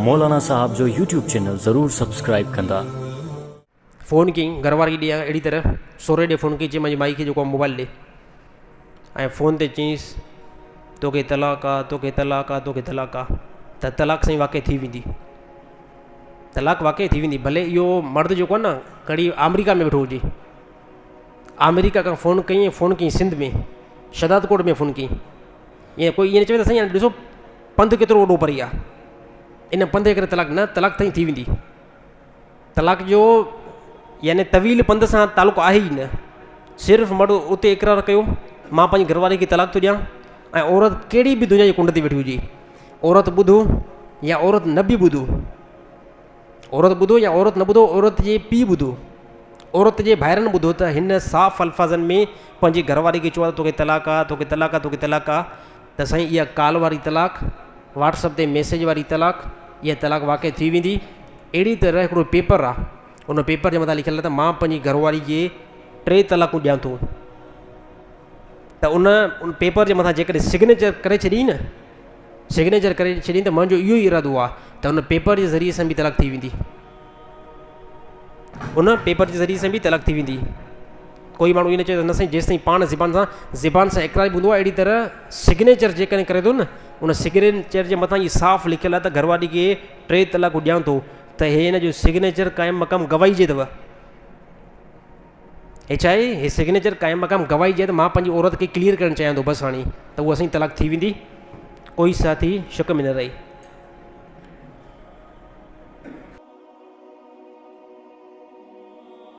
مولانا صاحب جو YouTube channel ضرور سبسڪرائيب ڪندا. فون ڪيائين گهر واري ڏي اهڙي طرح سوري ڏي فون ڪئي چي منهنجي مائي کي جيڪو موبائل ڏي ۽ فون تي چيائينس توکي طلاق آ توکي طلاق آ توکي طلاق آ ته طلاق سائين واقعي ٿي ويندي طلاق واقعي ٿي ويندي ڀلي اهو مرد جيڪو آ نه کڻي آمريڪا ۾ ويٺو هجي آمريڪا کان فون ڪئي فون ڪئي سنڌ ۾ شهداد ڪوٽ ۾ فون ڪئي ائين ڪوئي ائين چوي ته سائين ڏسو پنڌ ڪيترو وڏو پري آ ان پنڌ جي ڪري طلاق نه طلاق تائين ٿي ويندي طلاق جو يعني طويل پنڌ سان تعلق آهي ئي نه صرف مرد اتي اقرار ڪيو مان پنهنجي گهر واري کي طلاق ٿو ڏيان ۽ عورت ڪهڙي به دنيا جي ڪنڊ تي ويٺي هجي عورت ٻڌو يا عورت نه به ٻڌو عورت ٻڌو يا عورت نه ٻڌو عورت جي پيء ٻڌو عورت جي ڀائرن ٻڌو ته هن صاف الفاظن ۾ پنهنجي گهر واري کي چيو آهي توکي طلاق آ توکي طلاق آ توکي طلاق آ ته سائين اها ڪال واري طلاق واٽس اپ تي ميسيج واري طلاق اها طلاق واقعي ٿي ويندي اهڙي طرح هڪڙو پيپر آ ان پيپر جي مٿان لکيل آهي ته مان پنهنجي گهر واري کي ٽي طلاقون ڏيان ٿو ته ان ان پيپر جي مٿان جيڪڏهن سگنيچر ڪري ڇڏي نه سگنيچر ڪري ڇڏي ته منهنجو اهو ئي ارادو آهي ته ان پيپر جي ذريعي سان به طلاق ٿي ويندي ان پيپر جي ذريعي سان به طلاق ٿي ويندي ڪوئي ماڻهو ائين نه چئي ته نه سائين جيستائين پاڻ زبان سان زبان سان اقرار به هوندو آهي اهڙي طرح سگنيچر جيڪڏهن ڪري ٿو نه ان سگنيچر جي مٿان اهي صاف لکيل آهي ته گهر واري کي ٽي طلاقون ڏيان ٿو ته هي هن جو سگنيچر قائم مقام گواهي جي اٿو هي ڇا آهي هي سگنيچر قائم مقام گواهي جي ته مان پنهنجي عورت کي ڪليئر ڪرڻ چاهيان ٿو بس هاڻي ته اها سائين طلاق ٿي ويندي ڪوئي ساٿي شڪ ۾ نه رهي.